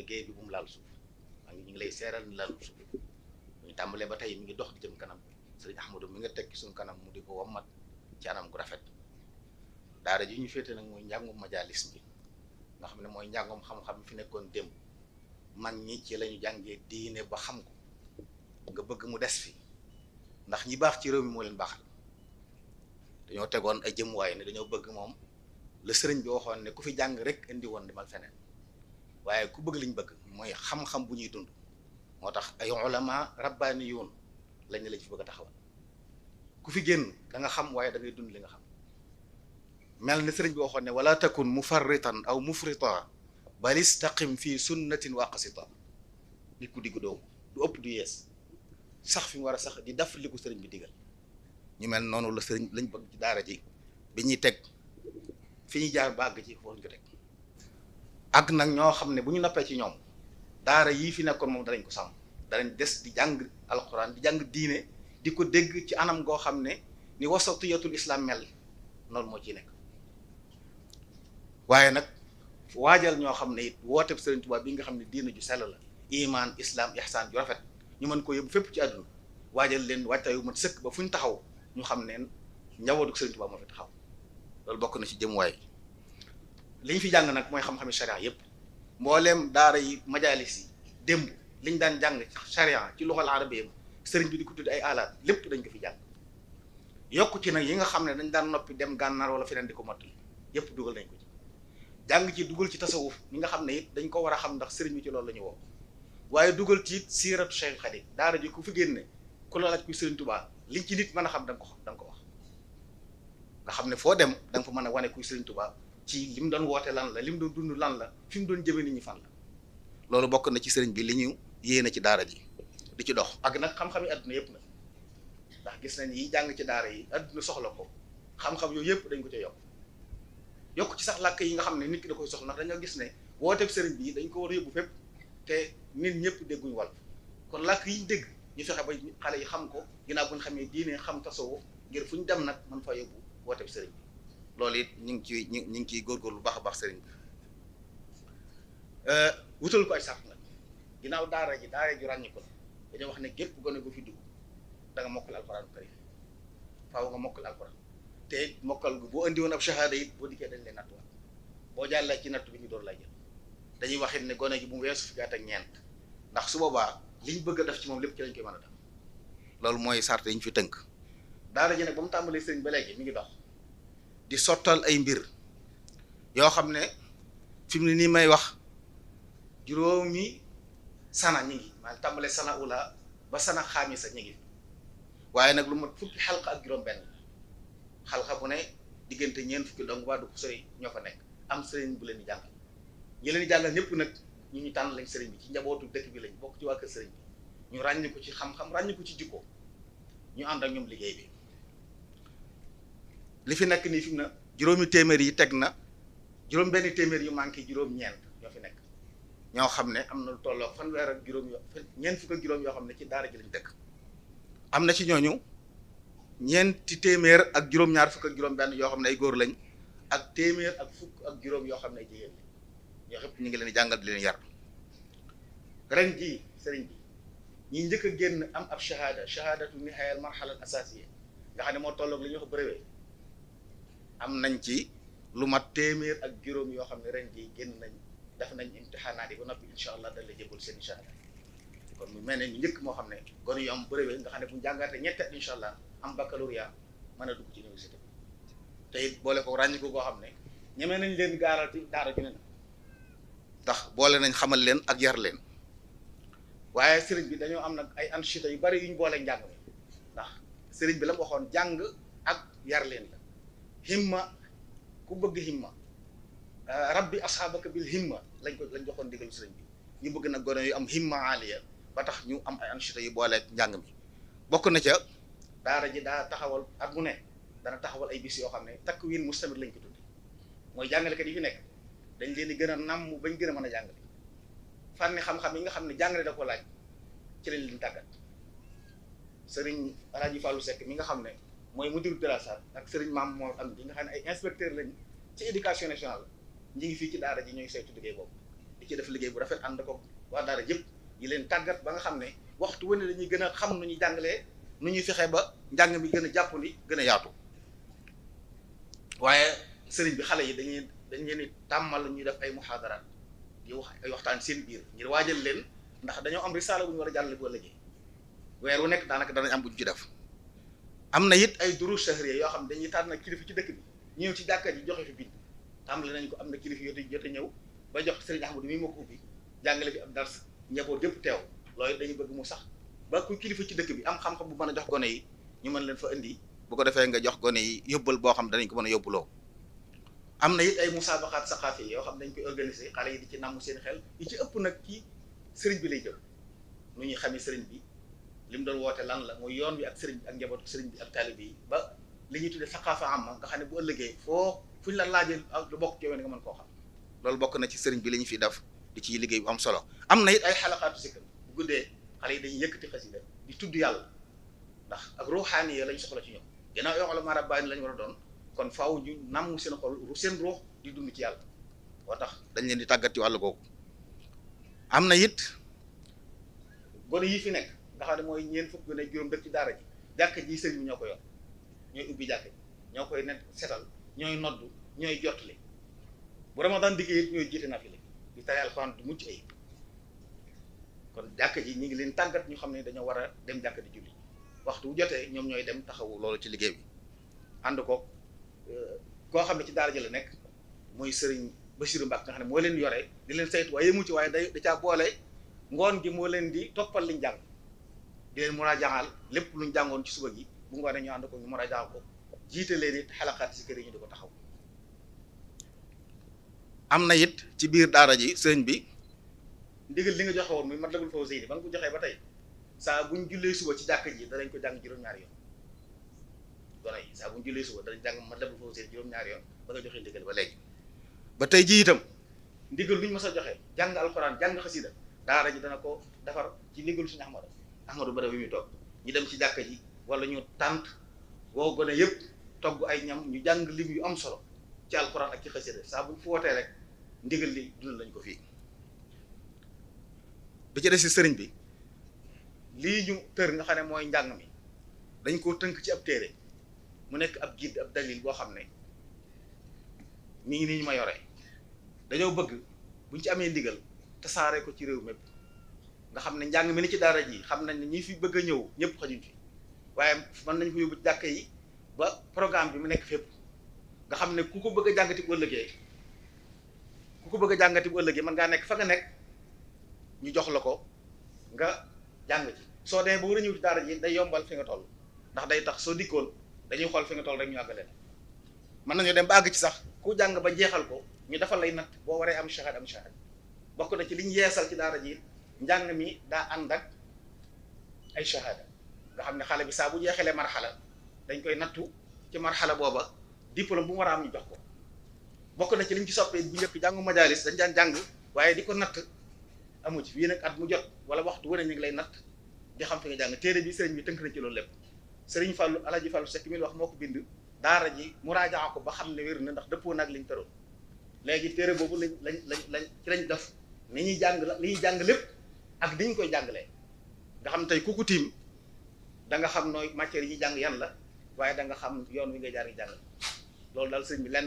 liggéey bi bu mu laal suuf ñu ngi lay seeral ni laal suuf ñu tàmbalee ba tey mi ngi dox di jëm kanam sëriñ Ahmadou mi nga tekki suñu kanam mu di ko wammat ci anam gu rafet. daara ji ñu féete nag mooy njàngum majalis bi nga xam ne mooy njàngum xam-xam fi nekkoon démb mag ñi ci lañu jàngee diine ba xam ko nga bëgg mu des fi ndax ñi baax ci réew mi moo leen baaxal dañoo tegoon ay jëmuwaay ne dañoo bëgg moom la sëriñ bi waxoon ne ku fi jàng rek indi woon demal feneen waaye ku bëgg liñ bëgg mooy xam-xam bu ñuy dund moo tax ay ulama rabbaaniyuun lañ ne lañ fi bëgg a taxawal ku fi génn da nga xam waaye da ngay dund li nga xam mel ni sëriñ bi waxoon ne wala takun mufarritan aw mufrita bal istaqim fii sunnatin waqsita nit ku diggu doomu du ëpp du yees sax fi mu war a sax di def li ko sëriñ bi digal ñu mel noonu la sëriñ lañ bëgg ci daara ji bi ñuy teg fi ñuy jaar bàgg ci foofu ñu ko teg ak nag ñoo xam ne bu ñu noppee ci ñoom daara yii fi nekkoon moom danañ ko sàmm danañ des di jàng alquran di jàng diine di ko dégg ci anam goo xam ne ni wasatiyatul islam mel noonu moo ciy nekk waaye nag waajal ñoo xam ne it wooteeb Sëriñ Tuubaa bi nga xam ne diine ju sell la iman islam ihsaan ju rafet ñu mën ko yóbbu fépp ci àdduna waajal leen waajtaayu mat sëkk ba fu ñu taxaw ñu xam ne njabootu Sëriñ Tuubaa moo fi taxaw loolu bokk na ci jëmuwaay li ñu fi jàng nag mooy xam-xami sharia yépp mbooleem daara yi majalis yi démb liñ daan jàng sharia ci luxal arabiyya sëriñ bi di ko tudd ay alaat lépp dañ ko fi jàng yokku ci nag yi nga xam ne dañ daan noppi dem gànnaar wala feneen di ko mottali yépp dugal nañ ko ci jàng ci dugal ci tasawuf ñi nga xam ne it dañ ko war a xam ndax sëriñ bi ci loolu la ñu woo waaye dugal ci it siiratu Cheikh Khadim daara ji ku fi génne ku la laaj kuy Sëriñ Tuubaa liñ ci nit mën a xam da nga ko xam da nga ko wax nga xam ne foo dem da nga fa mën a wane kuy Sëriñ Tuubaa ci li mu doon woote lan la li mu doon dund lan la fi mu doon jëme nit ñi fan la loolu bokk na ci sëriñ bi li ñu yéene ci daara ji di ci dox ak nag xam-xam yi àdduna yëpp nag ndax gis nañ yi jàng ci daara yi àdduna soxla ko xam-xam yooyu yëpp dañ ko ca yokk ci sax làkk yi nga xam ne nit ki da koy soxla ndax dañoo gis ne wooteeb sëriñ bi dañ ko war a yóbbu fépp te nit ñëpp dégguñu wàll kon làkk yi ñu dégg ñu fexe ba xale yi xam ko ginnaaw bu ñu xamee diine xam tasawuf ngir fu ñu dem nag mën fa yóbbu wooteeb sëriñ bi loolu it ñu ngi ciy ñu ngi ciy góorgóorlu baax a baax sëriñ bi wutal ko ay sart nag ginnaaw daara ju ràññi ko la dañoo wax ne gépp gone gu fi dugg da nga mokkal alxuraanu karim faaw nga mokkal alxuraan te mokkal boo andi woon ab shahada it boo dikkee dañ lay nattuwaat boo jàllee ci natt bi ñu door lay jël dañuy wax it ne gone gi bu mu weesu fukki at ak ñeent ndax su boobaa liñ bëgg a def ci moom lépp ci lañ koy mën a def loolu mooy sart yi ñu fi tënk daara ji nag ba mu tàmbalee sëriñ ba léegi mi ngi dox di sottal ay mbir yoo xam ne fi mu ne nii may wax juróomi sana ñi ngi maanaam tàmbalee sana ula ba sana xaamisa ñi ngi waaye nag lu mat fukki xalqa ak juróom benn xalqa bu ne diggante ñeent fukki dong waa du ko sëriñ ñoo fa nekk am sëriñ bu leen di jàngal ñi leen di jàngal ñëpp nag ñu tànn lañ sëriñ bi ci njabootu dëkk bi lañ bokk ci waa kër sëriñ bi ñu ràññi ko ci xam-xam ràññi ko ci jikko ñu ànd ak ñoom liggéey bi li fi nekk nii fi mu ne juróomi téeméer yi teg na juróom benn téeméer yu manqué juróom-ñeent ñoo fi nekk ñoo xam ne am na lu tolloo fanweer ak juróom ñeent fukk ak juróom yoo xam ne ci daara ji lañ dëkk am na ci ñooñu ñeenti téeméer ak juróom-ñaar fukk ak juróom-benn yoo xam ne ay góor lañ ak téeméer ak fukk ak juróom yoo xam ne ay jigéen lañ ñoo xëpp ñu ngi leen di jàngal di leen yar ren jii sëriñ bi ñi njëkk a génn am ab shahadatu nihaya al marhala al asasiya nga xam ne moo tolloog li ñuy wax brevet am nañ ci lu mat téeméer ak juróom yoo xam ne ren jii génn nañ def nañ imtixaanaat yi ba noppi incha allah dañ la jébal seen shahada kon mu mel ne ñu njëkk moo xam ne gone yu am brevet nga xam ne bu ñu jàngaatee ñetti at incha allah am baccalauréat mën a dugg ci université te it boole ko ràññiku koo xam ne ñemee nañ leen gaaral ci daara ju ne ndax boole nañ xamal leen ak yar leen waaye sëriñ bi dañoo am nag ay anchita yu bari yu ñu boole njàng mi ndax sëriñ bi la mu waxoon jàng ak yar leen la himma ku bëgg himma rabbi asxaabaka bil himma lañ joxoon digal sëriñ bi ñu bëgg nag gone yu am himma aliya ba tax ñu am ay anchita yu booleeg njàng mi bokk na ca daara ji daa taxawal at mu ne dana taxawal ay bis yoo xam ne takwin mustamir lañ ko tuddi mooy jàngalekat yi fi nekk dañ leen di gën a namm bañ gën a mën a jàngale fànni xam-xam yi nga xam ne jàngale da ko laaj ci lañ leen tàggat sëriñ Alaaji Fallou Seck mi nga xam ne mooy mudiru dirasaat ak sëriñ Maam Mor Amdi nga xam ne ay inspecteur lañ ci éducation nationale ñi ngi fii ci daara ji ñooy saytu liggéey boobu di ci def liggéey bu rafet ànd ko waa daara yëpp yi leen tàggat ba nga xam ne waxtu wane dañuy gën a xam nu ñuy jàngalee nu ñuy fexe ba njàng mi gën a jàppandi gën a yaatu waaye sëriñ bi xale yi dañ leen di tàmmal ñuy def ay muhaadaraat di wax ay waxtaan seen biir ngir waajal leen ndax dañoo am risaala bu ñu war a jàllale bu ëllëgee weer wu nekk daanaka danañ am bu ñu ci def am na it ay durus shahriya yoo xam ne dañuy tànn kilifa ci dëkk bi ñëw ci jàkka ji joxe fi bind tàmbali nañ ko am na kilifa jot a ñëw ba jox sëriñ Ahmadu mi moo ko ubbi jàngale fi ab dars njaboot yëpp teew loolu dañuy bëgg mu sax ba ku kilifa ci dëkk bi am xam-xam bu mën a jox gone yi ñu mën leen fa indi bu ko defee nga jox gone yi yóbbal boo xam danañ ko mën a yóbbuloo am na it ay musaabaxaat saqaafi yoo xam dañ koy organiser xale yi di ci namm seen xel yi ci ëpp nag ci sëriñ bi lay jëm nu ñuy xamee sëriñ bi li mu doon woote lan la muy yoon bi ak sëriñ bi ak njabootu sëriñ bi ak taalibe yi ba li ñuy tuddee saqaafa am nga xam ne bu ëllëgee fuñ la laajee lu bokk ci yow nga mën koo xam loolu bokk na ci sëriñ bi li ñu fi def di ci liggéey bu am solo am na it ay xalaqaatu zikr bu guddee xale yi dañuy yëkkati xasida di tudd yàlla ndax ak ruuxaani lañ soxla ci ñoom ginnaaw yoo xam la rabbaani lañ war a doon kon faaw ñu namm seen xol seen ruux di dund ci yàlla moo tax dañ leen di tàggat ci wàllu googu am na it gone yi fi nekk nga xam ne mooy ñeent fukk gone juróom dëkk ci daara ji jàkk ji sëriñ bi ñoo ko yor ñooy ubbi jàkk ji ñoo koy net setal ñooy noddu ñooy jottali bu ramadan diggee it ñooy jiite nafila di tari alxuraan du mucc ayib kon jàkk ji ñu ngi leen tàggat ñu xam ne dañoo war a dem jàkk di julli waxtu bu jotee ñoom ñooy dem taxawu loolu ci liggéey bi ànd ko koo xam ne ci daara ji la nekk mooy sëriñ Basiru Mbàkke nga xam ne moo leen yore di leen saytu waaye yemu ci waaye da caa boole ngoon gi moo leen di toppal liñ jàng di leen muraajaal lépp luñ jàngoon ci suba gi bu ngoonee ñu ànd ko ñu muraajaal ko jiite leen it xalaqaat si kër yi ñu di ko taxaw am na it ci biir daara ji sëriñ bi ndigal li nga joxe woon muy Matlabul Fawzayni ba nga ko joxee ba tey saa buñ jullee suba ci jàkk ji danañ ko jàng juróom-ñaari yoon gone yi saa buñ jullee suba danañ jàng Matlabul Fawzayni juróom-ñaari yoon ba nga joxee ndigal ba léegi ba tey ji itam ndigal luñ mës a joxe jàng alxuraan jàng xasida daara ji dana ko defar ci ndigal suñu Ahmadu Badawi muy toog ñu dem ci jàkk ji wala ñu tànt woo gone yëpp togg ay ñam ñu jàng lim yu am solo ci alxuraan ak ci xasida saa buñ fu wootee rek ndigal li dund lañ ko fii bi ci des si sëriñ bi lii ñu tër nga xam ne mooy njàng mi dañ koo tënk ci ab téere mu nekk ab guide ab dalil boo xam ne mi ngi nii ñu ma yore dañoo bëgg buñ ci amee ndigal tasaare ko ci réew mépp nga xam ne njàng mi ni ci daara ji xam nañ ne ñi fi bëgg a ñëw ñëpp xajuñ fi waaye mën nañ ko yóbbu jàkk yi ba programme bi mu nekk fépp nga xam ne ku ko bëgg a jàngati bu ëllëgee mën ngaa nekk fa nga nekk ñu jox la ko nga jàng ci soo demee ba war a ñëw ci daara ji day yombal fi nga toll ndax day tax soo dikkoon dañuy xool fi nga toll rek ñu àggale mën nañoo dem ba àgg ci sax ku jàng ba jeexal ko ñu defal lay natt boo waree am shahada bokk na ci li ñu yeesal ci daara ji njàng mi daa ànd ak ay shahada nga xam ne xale bi saa bu jeexalee marxala dañ koy nattu ci marxala booba diplôme bu mu war a am ñu jox ko bokk na ci liñ ci soppee bu njëkk jàngu majalis dañ daan jàng waaye di ko natt amu ci fii nag at mu jot wala waxtu wane ñu ngi lay natt di xam fi nga jàng téere bi sëriñ bi tënk na ci loolu lépp sëriñ Fallou Alaaji Fallou Seck mi wax moo ko bind daara ji muraajaa ko ba xam ne wér na ndax dëppoo nag liñ tëroon léegi téere boobu lañ ci lañ def ni ñuy jàng li ñuy jàng lépp ak ni ñu koy jàngalee nga xam tey ku ko tiim da nga xam nooy matière yi jàng yan la waaye da nga xam yoon wi ngay jaar ngi jàng loolu daal sëriñ bi lenn